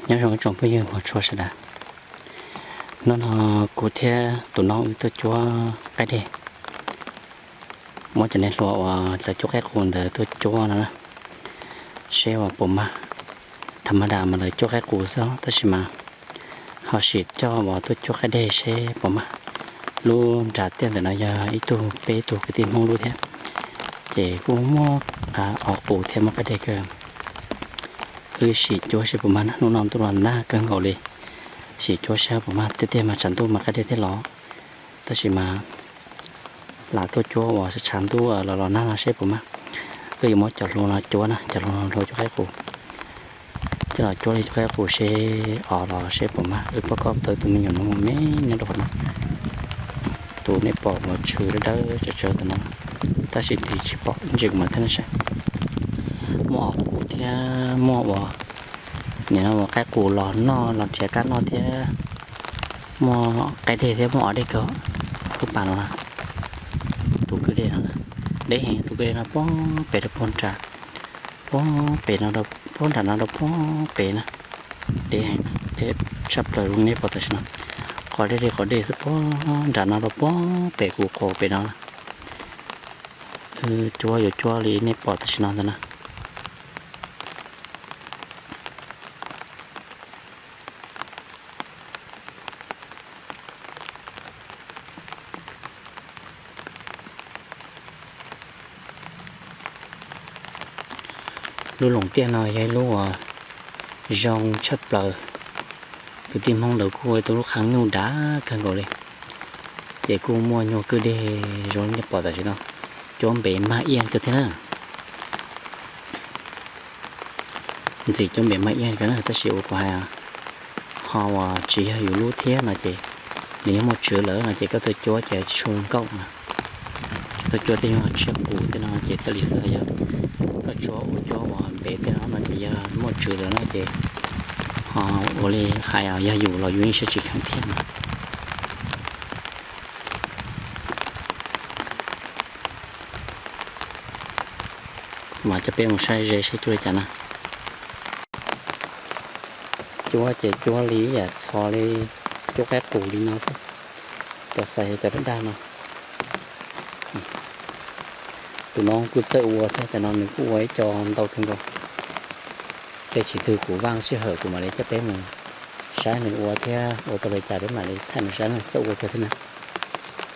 Nyob zoo ib tsoom phooj ywg hmov tshua sawv daws, hnub no kuv thiab tus no wb tuaj cuab qaib deg. Muab cov niag hlua uas cov cuab qaib qus ntawd tuaj cuab no na, seb uas puas mag. Tham ma das mas lawv cuab qaib qus xwb tab sis mas ho sim coj uas tuaj cuab qaib deg seb puas mag. Lub nram tiaj ntawm no yog ib tug peb tug kwv tij Hmoob lub thiab, ces kuj muaj ob qus thiab muaj qaib deg kawg. Wb sim cuab seb puas mag na, hnub no ntuj los nag kawg nkaus li. Sim cuab seb puas mag, tiag tiag mas tshav ntuj mas qaib deg thiaj los, tab sis mas lam tuaj cuab uas tshav ntuj los los nag no seb puas mag. Wb yuav muab cov hlua no cuab na, cov hlua no hlua cuab qaib qus. Coj los cuab li cuab qaib qus seb os los seb puas mag. Wb poj koj tau tus me nyuam no me nyob rau qhov no, tus nej pom uas tshwm dawb dawb tsawv tsawv tus no, tab sis tus tsis pom ntsis kuv mam thiaj no saib. Muaj os qus thiab muaj uas nim no uas qaib qus los noj los nrhiav kab noj thiab, muaj qaib deg thiab muaj os deg kawg. Lub pas no na, tus kwj deg no na, deb heev, tus kwj deg no puag pem rau puag nram, puag pem no, puag nram no rau puag pem na. Deb heev, deb tshaj plaws li nej pom tam sim no. Qhov deb li qhov deb xwb, puag nram no rau puag pem kuv qhov pem no. Wb cuab yuav cuab li nej pom tam sim no ntawd na. Lub loos tiaj no yog ib lub uas zoo tshaj plaws. Kwv tij Hmoob lawv kuj ua tau lub qhab nyuj dav kawg nkaus li, ces kuj muaj nyuag kwj deg zoo li nej pom tam sim no. Cuab npem mag iaj kawg thiab na. Ntxim cuab npem mag iaj kawg na, tab sis uas kuv hais ho uas tsis yog yus lub thiab no ces nws yog muaj tswv lawm no ces koj tuaj cuab ces tsis tshua zoo nkauj na. Tuaj cuab tej nyuag tsiaj qus tej no ces thiaj li xwb, yog koj tsuas ua cuab uas npem tej no no ces yog muaj tswv lawm no ces ho ua li hais yog yus los yus yeej siab tsis kheev thiab na. Mas coj peb mus saib ze seb cuab li cas na. Cuab ces cuab li ib yam txhos li cuab qaib qus li no xwb. Cov xaiv yog cov daj daj no. Tus no kuj txawj ua thiab, cov no nws kuj ua ib co ntau kawg nkaus. Tej chim twg kuv vaj sij hawm kuv mam li coj peb mus saib nws ua thiab ua tau li cas peb mam li thaij nws saib na, txawj ua kawg thiab na.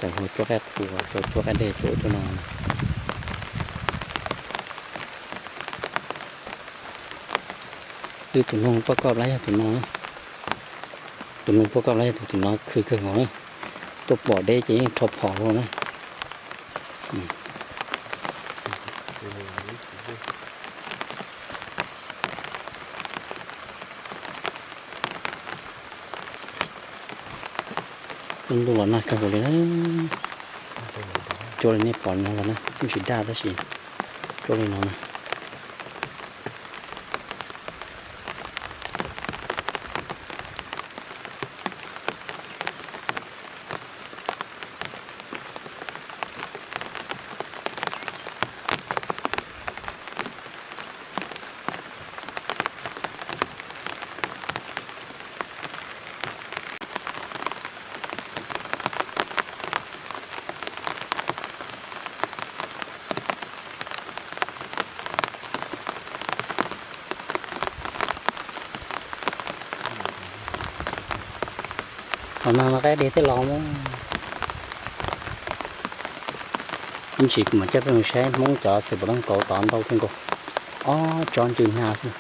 Cov hlua cuab qaib qus, cov cuab qaib deg, cuab ub cuab no. Wb tus noog poj koj plab yog tus no, tus noog poj koj plab yog tus tim no khw kawg nkaus na. Tuaj pom deb ces yeej rho phom luaj na. Ntuj los nag kawg nkaus li na. Cuab li nej pom no ntag na, kuj tsis daj tab sis cuab li no na. Qhov no mas qaib deg thiaj los mas. Ib ntsis kuv mam coj peb mus saib Hmoob cov txiv puav leej kauv tod ntau kawg nkaus, ob tsob ntsws nag xwb.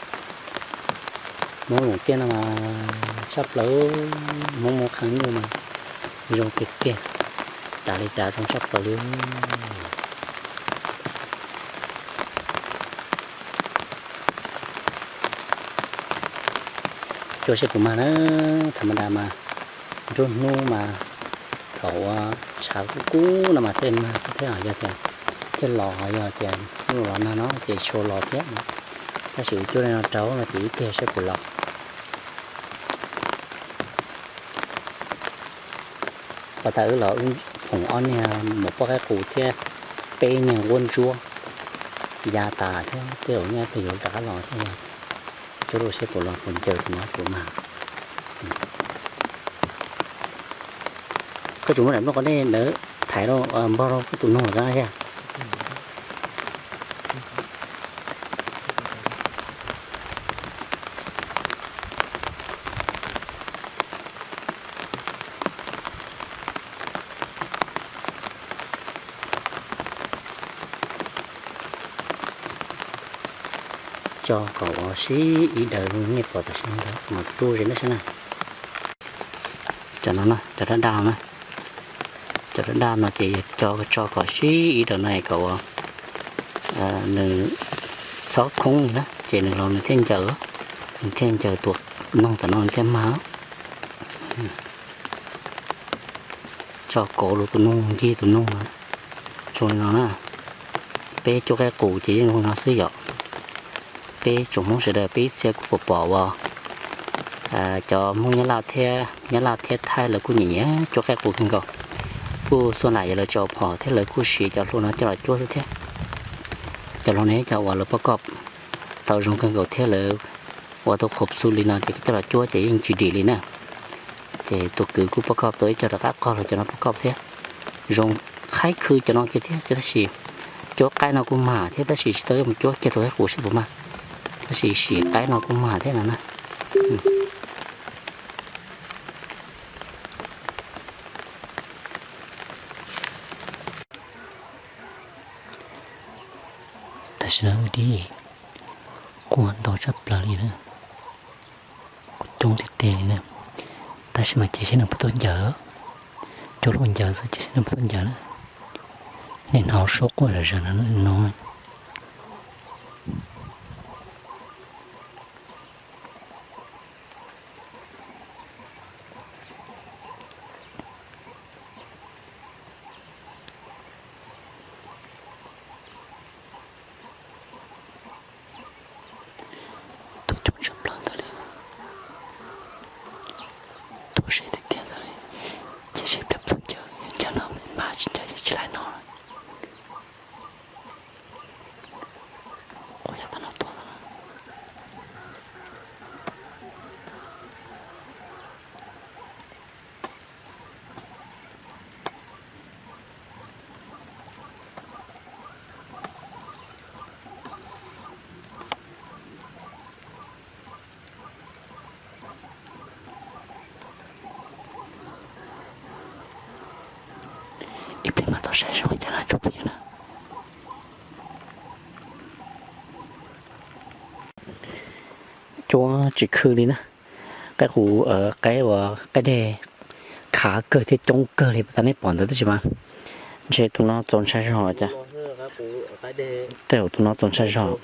Hmoob loos tiaj no mas tshaj plaws, Hmoob muaj qhab nyuj mas zoo tiag tiag, dav li dav zoo tshaj plaws li. Cuab seb puas mag na, tham ma das mas nruab hnub mas thaum ua tshav kub kub no mas thiaj mag xwb thiab, yog tias thiaj los, yog tias ntuj los nag no ces tsis los thiab. Tab sis wb cuab li no rau no ces ib pliag seb puas los. Pas tas wb los wb phoom ob niag muam poj qaib qus thiab peb niag nquab ntsuab ya tas thiab, tej zaum nyaj ib pliag yuav rov qab los thiab yog. Lub seb puas los puas ncaws tus no puas mag. Koj tsuas muab daim nplooj qos dej ntawd thaiv rau npog rau koj tus noog lawm na yog. Tso kom ua sib ib daws li nej pom tam sim no ntawd mas rub ze nab sab na. Cov no na, cov daj daj no na, cov daj daj no ces yog cov tso kom sib ib daws no kom ua nws txhob khoob li na ces nws los nws thiaj ncaws, nws thiaj ncaws tus noog tom no nws thiaj mag. Tso kauv rau tus noog ncig tus noog no. Zoo li no na, peb cuab qaib qus ces yeej zoo li no xwb yom. Peb tsoom Hmoob sawv daws peb ib txhia kuj pom pom uas cov Hmoob Nyab Laj thiab, Nyab Laj thiab Thaib lawv kuj nyiam nyiam cuab qaib qus kawg nkaus. Kuj xuaj lam yog lawv tsis ua phom thiab lawv kuj siv cov hlua no coj los cuab xwb thiab. Cov hlua no yog cov uas lawv poj koj tau zoo kawg nkaus thiab lawv ua tau qhov xu li no ces coj los cuab ces yeej tsis dim li na. Ces tus kwv kuj poj koj tau ib co rov qab qog los cov no poj koj thiab. Zoo qhaib khw cov no kiag thiab tab sis cuab qaib no kuj mag thiab tab sis tsis tau mus cuab kiag tus qaib qus seb puas mag, tab sis sim qaib no kuj mag thiab no na. Tam sim no wb dib quaj ntau tshaj plaws li na, quaj coob tiag tiag li na. Tab sis mas cia seb nws puas tuaj ncaws, cuab lub ncaws xwb cia seb nws puas tuaj ncaws na. Nej hnov suab quaj zom zaws no. Tuaj coob tshaj plaws ntawd li, tuaj ze tiag tiag ntawd li. Cia seb pliag puas tuaj ncaws, ncaws no mas tsis ncaws ces tsis laib no. Quaj yav tag no tuaj ntawd na. Ib pliag mas tau saib zoo cas na tsoom phooj ywg na. Cuab tsis khw li na. Qaib qus, qaib uas qaib deg khav kawg thiab coob kawg li tas nej pom ntawd tab sis mas ntshe tus no txaus ntshai zog cas. Tej zaum tus no txaus ntshai zog,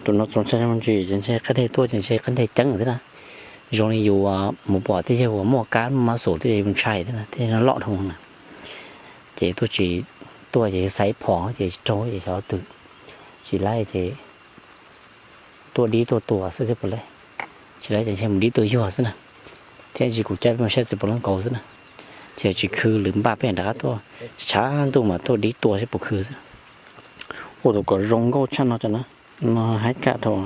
tus no txaus ntshai zog ntsis ces ntshe qaib deg tuaj ces ntshe qaib deg ceeb thiab na. Zoo li yus mus pom tej yawg uas muaj kab muaj mab xum tej yus ntshai thiab na, tej no loj dhau na. Ces tuaj tsis, tuaj ces xaiv phom ces raug ces xyov twg, tsis laib ces tuaj dib tuaj tuag xwb thiab puas laib. Tsis laib ces ntshe mus dib tuaj yuag xwb na. Thiab tsis kuv caij peb mus saib txiv puas leej nkaus xwb na. Ces tsis khw lwm npaj peb rov qab tuaj, tshav ntuj mas tuaj dib tua seb puas khw xwb. Ua tus kom zoo nkauj tshaj no tso na, no haib kaj dhau.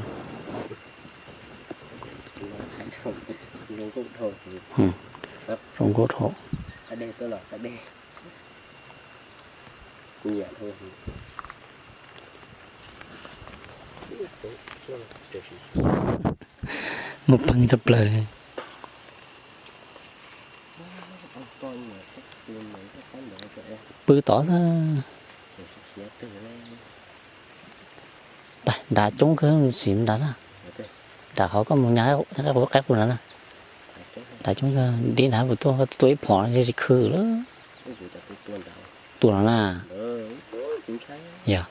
Zoo nkauj dhau. Muaj peev tshaj plaws. Pw tod xwb. Nrad coob kawg, sim nrad na. Nrad qhov koj mus nyas qaib qus nrad na. Nrad coob kawg, dib nrad puas tuaj, tuaj ib phom ntshe tsis khw lawm. Tua no na. Yog.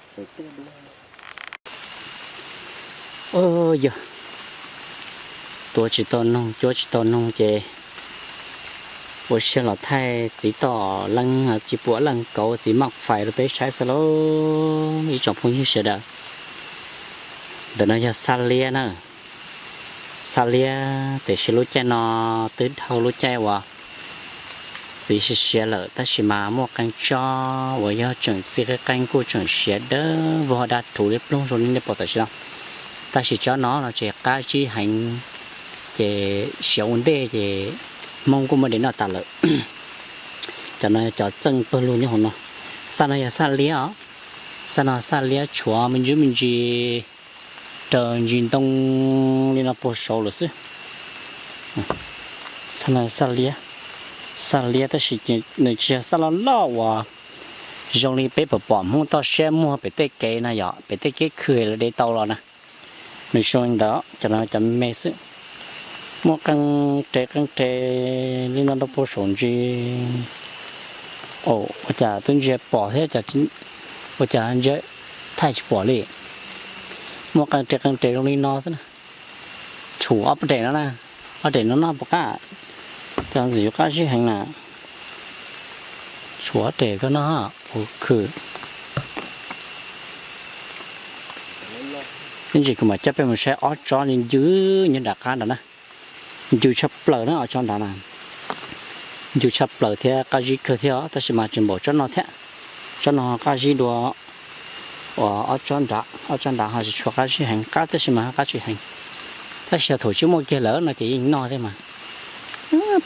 Yog, tua tsis tau noog, cuab tsis tau noog ces ua siab los thaij txiv tom leej, txiv puam leej kauv, txiv maj fais rau peb saib xwb lauj ib tsoom phooj ywg sawv daws. Ntawm no yog xab liab na, xab liab tiam sis lub caij no twb dhau lub caij uas txiv siav siav lawm tab sis mas muaj qee tsob uas yog tseem txi qeeb qeeb kuj tseem siav dawb vog daj rhuv li ploog zoo li nej pom tam sim no. Tab sis tsob no no ces qab zib heev, ces siav ua ntej ces Hmoob kuj muaj de noj tas lawm. Cov no yog cov txeej pawg lug nyob hauv no. Xaj no yog xaj liab os. Xaj no xaj liab tshuav me ntsis me ntsis raws ntsis ntoo li no puag saud lawm xwb. Xaj no xaj liab, xaj liab tab sis nws tsis yog xaj loj loj uas zoo li peb pom pom Hmoob toj siab muag pem tej kev no yom, pem tej kev khw lawv de tau los na. Nws zoo li ntawd, cov no cov me me xwb. Muaj qee re qee re li no rau puag saum ntsis. Ua cas twb ntsia pom thiab, ua cas ntsia thaij tsis pom li. Muaj qee re qee re zoo li no xwb na. Tshuav ob peb re no na, ob re no noj puas qab? Cov ntxim yuav qab zib heev na. Tshuav ob re koj noj ua khw. Ib ntsis kuv mam coj peb mus saib ob tsob ncw nyob nram qab nrad na. Ncw tshaj plaws na ob tsob nrad na. Ncw tshaj plaws thiab qab zib kawg thiab tab sis mas tsis npaum tsob no thiab. Tsob no qab zib dua. Ua ob tsob nrad, ob tsob nrad ho tsis tshua qab zib heev, qab tab sis mas ho qab tsis heev. Tab sis thaum tsis muaj kiag lawm no ces yeej noj thiab mas.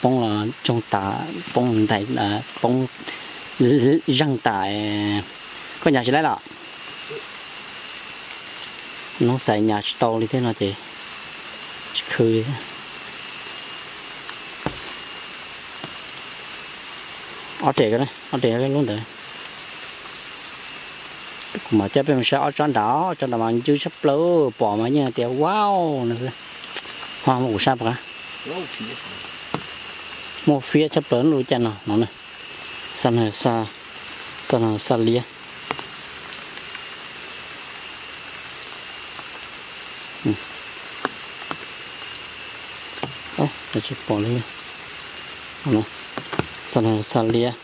Poob los tsoog tas, poob ntais, poob zeeg tas. Koj nyas tsis laib los? Noob xais nyas tsis tau li thiab no ces tsis khw li. Ob re, ob re lub ntawd. Kuv mam coj peb mus saib ob tsob nrad, ob tsob nrad mas ncw tshaj plaws, pom mas yeej tias wow no xwb. Ho mus kuv sab pom, muaj fiab tshaj plaws lub caij no no na. Xaj no, xaj no xaj liab. Tsis pom li. Xaj no xaj liab,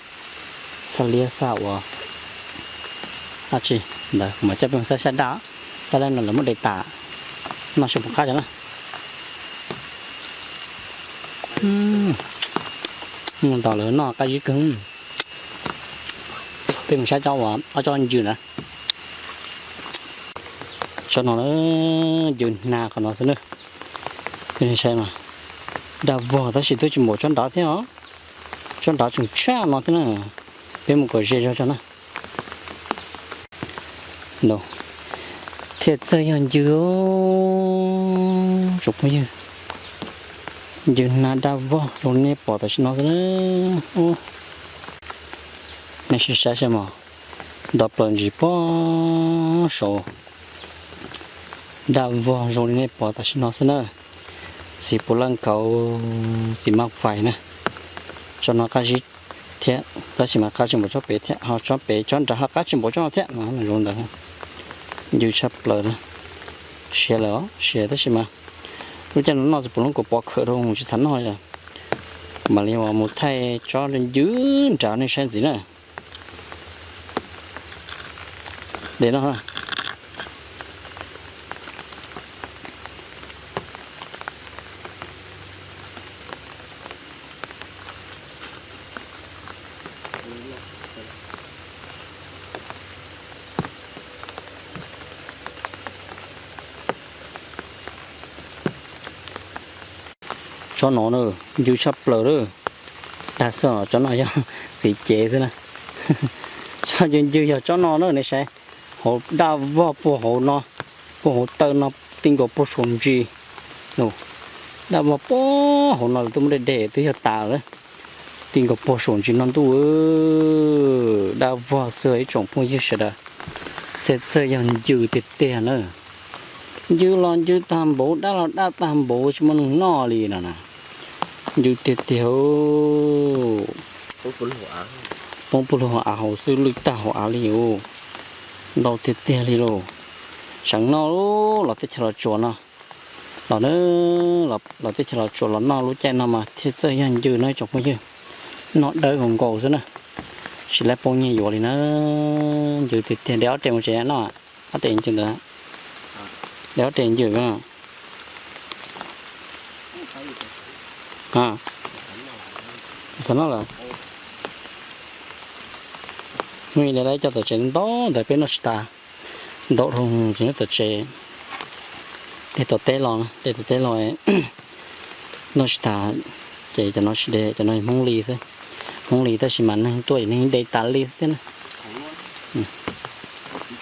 xaj liab xaj ua dab tsi ntawd, kuv mam coj peb mus saib sab daj. Daj lawm no lawv muab de tas, noj saib puas qab cov na. Mus ntaus lawv noj qab zib kawg. Peb mus saib tsob uas ob tsob ncw na. Tsob no ncw hnav qhov no xwb na. Saib mas, daj vog tab sis twb tsis npaum tsob nrad thiab os. Tsob nrad tseem tshaj no thiab na. Peb mus kom ze zog tso na. Thiaj txawj yog ncw, tsoom phooj ywg. Ncw hnav daj vog zoo li nej pom tam sim no xwb na. Nej sim saib saib mog, nto plaws ntsis puag saud, daj vog zoo li nej pom tam sim no xwb na. Txiv puav leej kauv, txiv maj fais na. Tsob no qab zib thiab tab sis mas qab tsis npaum tsob pem thiab, ho tsob pem tsob nrad ho qab tsis npaum tsob no thiab no, zoo ntawd. Ncw tshaj plaws na. Siav lawm os, siav tab sis mas lub caij no noj tsis pom lub kaus pov khawm rau tsis txhob noj li. Mam li uas mus thaij tsob ncw nrad nej saib ntxiv na. De no. Tsob no na, ncw tshaj plaws lawm. Dag xwb os, tsob no yog txiv cev xwb na. Tsob ncw ncw yog tsob no na nej saib. Hauv daj vog puag hauv no, puag hauv taw no, ti nkaus puag saum ntsis. Daj vog puag hauv no lawv twb muab dej dej twb yog tas lawm. Ti nkaus puag saum ntsis no ntuj. Daj vog xwb ib tsoom phooj ywg sawv daws. Txhia txawj yog ncw tiag tiag na. Ncw los ncw tag npaum, daj los daj tag npaum, tsis muaj neeg noj li no na. Ncw tiag tiag. Poob puag lug av hauv xwb, lwj tag hauv av li os. Ntau tiag tiag li lauj. Seev noj los teb chaws Los Tsuas no. Los na, los teb chaws Los Tsuas los noj lub caij no mas thiaj txawj yog ncw no ib tsoom phooj ywg. Noj dawb nkaus nkaus xwb na. Tsis lab poob nyiaj yuav li na. Ncw tiag tiag, de ob re mus tsev noj. Ob re ncw ntawd. De ob re ncw. Xav noj lawm. Hnub ib lawv coj tom tsev ntau ntawd peb noj tsis tas. Ntau dhau ces nyob tom tsev. De tom teb los, de tom teb los noj tsis tas, ces cov no tsis de, cov no Hmoob li xwb. Hmoob li tab sis mas neeg tuaj ces neeg de tas li xwb thiab na.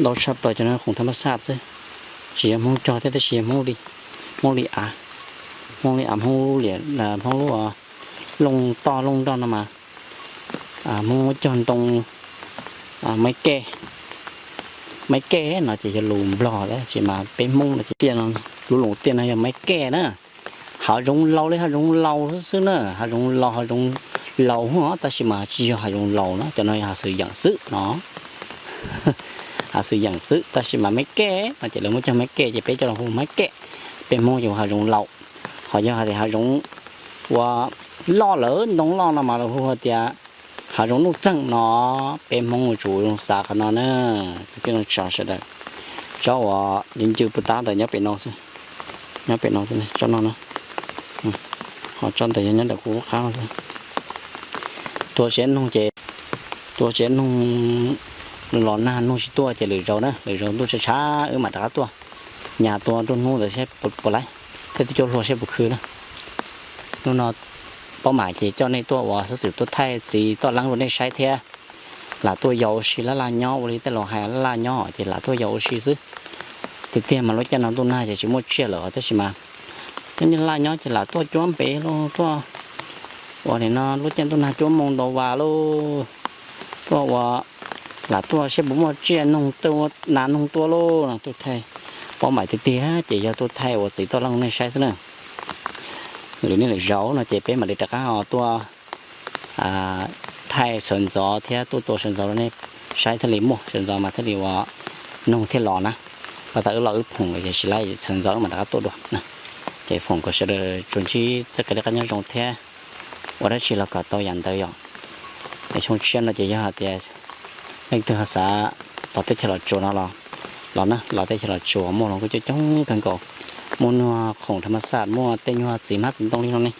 Ntau tshaj plaws cov no khoom thab mab xaj xwb, tsis yog Hmoob cog thiab tab sis yog Hmoob li, Hmoob li av, Hmoob li av, Hmoob li, Hmoob lub looj toj looj nroj no mas Hmoob muab cog ntoo, maiv kej, maiv kej no ces yog lus Nplog tab sis mas peb Hmoob no ces tiaj no, lub lus tiaj no yog maiv kej na. Hav zoov laus li hav zoov laus xwb xwb na, hav zoov laus, hav zoov laus tab sis mas tsis yog hav zoov laus na, cov no yog hav xwm yeem xwb no. Hav xwm yeem xwb tab sis mas maiv kej no ces lawv muab cog maiv kej ces peb coj los hu maiv kej. Peb Hmoob ces hu hav zoov laus. Ho yog hais tias hav zoov uas loj lawm ntoo loj no mas lawv hu hais tias hav zoov nuj txeeg no. Peb Hmoob yuav tsum zoo xav qhov no na. Kwv tij neej tsa sawv daws, tsob uas ncw ncw puas tab ntawd nyob pem no xwb, nyob pem no xwb tsob no na. Ho tsob ntawd yog nyob ntawm kuv lub qab no xwb. Tua siav noog ces, tua siav noog los nag noog tsis tuaj ces lwm zaus na, lwm zaus ntuj tshav tshav wb mam rov qab tuaj. Nyas tua nruab hnub ntawd seb puas laib, thiab twb cua hlua seb puas khw na. Hnub no Paub Mam ces coj nej tuaj ua xov xwm tuaj thaij txiv toj leeb rau nej saib thiab. Lam tuaj yos ua si laj laj nyob ua li tej laus hais laj laj nyob ces lam tuaj yos ua si xwb. Tiag tiag mas lub caij no ntuj nag ces tsis muaj tsiaj lawm tab sis mas nyob laj nyob ces lam tuaj cuab npev lauj, tuaj ua li no lub caij ntuj nag cuab moo ntau vas lauj, tuaj ua, lam tuaj seb puas muaj tsiaj noog tej ua nas noog tuaj lauj no tuaj thaij. Paub Mam tiag tiag ces yog tuaj thaij ua txiv toj leeb nej saib xwb na. Lwm niaj lwm zaus no ces peb mam li rov qab ho tuaj thaij sawv ntxov thiab tuaj tua sawv ntxov rau nej saib thiaj li muaj, sawv ntxov mas thiaj li ua noog thiaj los na. Los tas wb los wb phoom lawm ces tsis laib, sawv ntxov wb mam rov qab tuaj dua. Ces foom kom sawv daws tsuas ntsib txoj kev li qab nyob zoo thiab ua dab tsi los kom tau yam ntawd yom. Es xyoo tshiab no ces yog hais tias leej twg ho xav los teb chaws Los Tsuas no los, los na, los teb chaws Los Tsuas muaj hluas nkauj coob coob kawg nkaus, muaj nyuag khoom thab mab xaj, muaj tej nyuag txiv hmab txiv ntoo li no ne,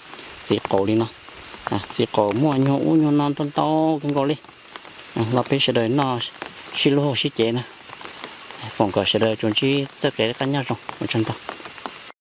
txiv qaum li no, txiv qaum muaj nyuag ub nyuag no ntau ntau kawg nkaus li. Los peb sawv daws noj sib hlub sib cev na. Foom kom sawv daws tsuas ntsib txoj kev li qab nyob zoo, ua tsaug ntau.